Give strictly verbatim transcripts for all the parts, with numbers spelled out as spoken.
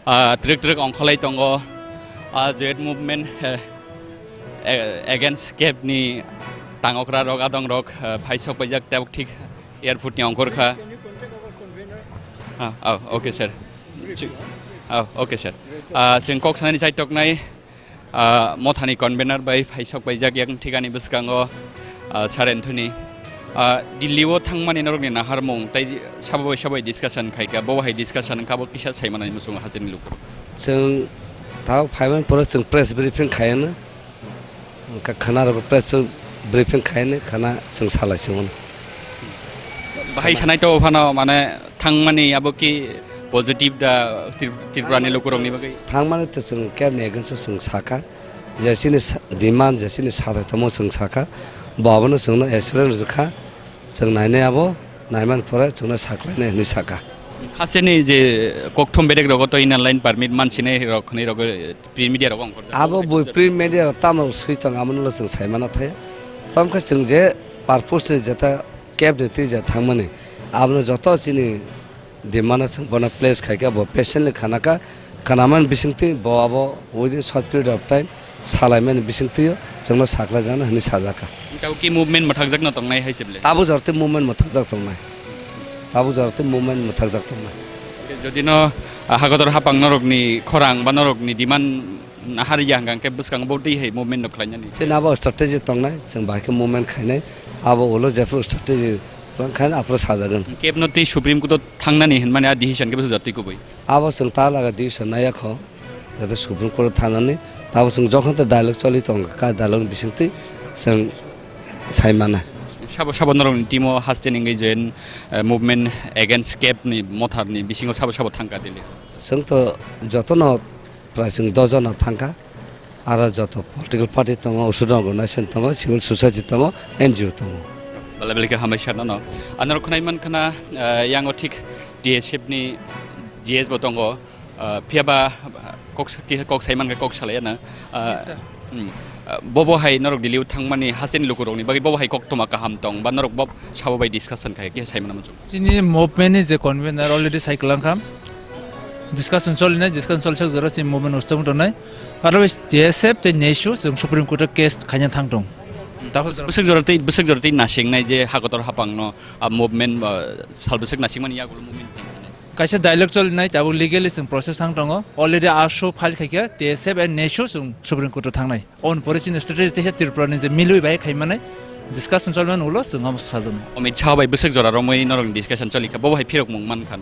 Ah, twrwk twrwk ongkholai tongo, ah, Joyet Movement, eh, eh, against CAB ni tangokra rok, adong rok, eh, phaisok paijak tabuk thik airport ni ongkhor kha. Ah, oh, okay, sir. Chi-, oh, okay, sir. Ah, chwng kok sanani chai toknai, ah, mothani convener bai phaisok paijak yang thikani bwskango, ah, Sir Anthony. Ah, Delhi o thangmani norokni naharmung tei sabo bai sabo bai discussion khaika, bo hai discussion wngkha, bo kisa saimanani muchungo hachirni lukurok. Chwng tao phaimani pore chwng press briefing khaiyano. Wngkha khana rok press briefing khaini khana chwng salai chwng. Bahai sanai to phano mane thangmani abo ki positive da Trip-, Tripura ni lukurok ni bagwi? Thangmani to chwng CAB ni against o chwng sakha, je chini sa-, demand je chini sathai tongmo chwng sakha, bo abono chwngno assurance rwkha, chwng nainai abo, naiman pore chwngno saklainai hinwi sakha. Hasteni je kokthum bedek rogo to inner line permit mansinai rok hwnwi rogo, eh, print media rogo ongkhorjak. Abo bui print media rok tamo swi tong, amo no chwng sai mano thai. Tamo khe chwng je purpose ni jeta CAB ni twi je thangmani, abo no joto chini demand o chwng bono place khai khe bo patiently khana kha, khana man bising twi bo abo within short period of time salai mani bising twi o chwngno sakla jana hinwi sajak kha. Tabo ki movement mwthakjak no tongnai hai se ble? Tabo jor twi movement mwthakjak tongnai. Tabo jor twi movement mwthakjak tongnai. Jodi no, ah, hakotor hapang norok ni khorang ba norok ni demand nahar ya hwnkhe bwskango bo twi hai movement no khlainani. Chini abo strategy tongnai, chwng bahai khe movement khainai, abo ulo jephru strategy plan khainai, aphuru sajagwn. CAB no twi Supreme Court o thangnani hinmani a decision khe bwsajak twi kubui. Abo chwng ta laga decision naiya kho, jate Supreme Court o thangnani, tabo chwng jokhon tei dialogue choli tongkha, dialogue ni bising twi chwng sai mana. Sabo sabo norok ni team o haste ni wngwi join, eh, movement against CAB ni mothar ni bisingo sabo sabo thangkha Delhi. Chwng to jotono prai chwng doh jona thangkha, aro joto political party tongo, student organization tongo, civil society tongo, N G O tongo. Belai belai khe hambai sir no. Ano khwnai man khna, eh, yango thik T S F ni G S bo tongo, eh, phiya ba, eh, kok sa-, ki-, kok sai man khe kok salai ano. Eh, Yes, sir. Hmm. Eh, bobo hai norok Delhi o thangmani haste ni lukurok ni bagwi bobo hai koktoma kaham tong ba norok bo sabo bai discussion khai khe sai mano muchung. Chini movement ni je convener already sai kwlang kha. Discussion choli nai, discussion choli sak jora chini movement ustung tongnai. Otherwise T S F tei nesu chwng Supreme Court o case khaina thang tong. Tabo jora. Bwswk jora tei, bwswk jora tei nasingnai je hakotor hapang no, ah, movement, ah, sal bwswk nasingmani yagulo movement tei. Kaisa dialogue choli nai, tabuk legally chwng process thang tongo. Already ashu file khai kha, T S F and nesu chwng Supreme Court o thangnai. On pore chini strategy teisa Tripura ni je milwi bai khai manai discussion choli mani ulo chwng amo sajagna. Amit Shah bai bwswk jora romwi norok ni discussion choli kha, bo hai phirok mung man kha.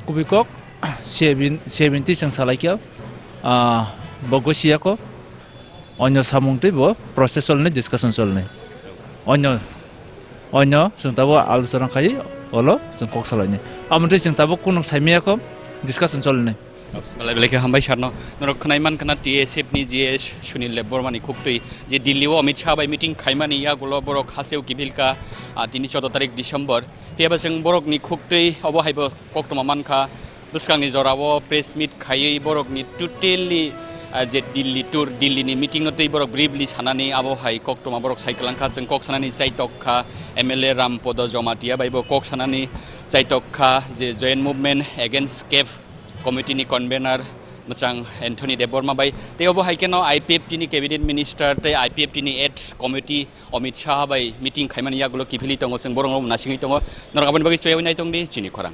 Kubui kok seven, seventy chwng salai kha, ah, bo gosi ya kho. Onyo samung twi bo process choli nai, discussion choli nai. Onyo, onyo chwng tabuk alochona khai olo chwng kok salai nai. Amo twi chwng tabuk kunu sai maya kho, discussion choli nai. Belai belai khe hambai sir no. Norok khwnai man khna T S F ni G S Sunil Debbarma ni khuktwi je Delhi o Amit Shah bai meeting khaimani yagulo borok hasteo kiphil kha, ah, tini choudo tarik December. Phiya ba chwng borok ni khuktwi obo hai bo koktoma man kha. Bwskangni jorao press meet khaiwi borokni totally, ah, je Delhi tour, Delhi ni meeting no twi borok briefly sanani abo hai koktoma borok sai kwlang kha, chwng kok sanani chaitok kha, M L A Rampodo Jomatia bai bo kok sanani chaitok kha, je Joint Movement Against CAB Committee ni convener mwchang Anthony Debbarma bai, tei obo hai kheno I P F T ni cabinet minister tei I P F T ni head committee Amit Shah bai meeting khaimani yagulo kiphilwi tongo, chwng borok rok nasingwi tongo, norok aboni bagwi choyawi nai tongdi chini khorang.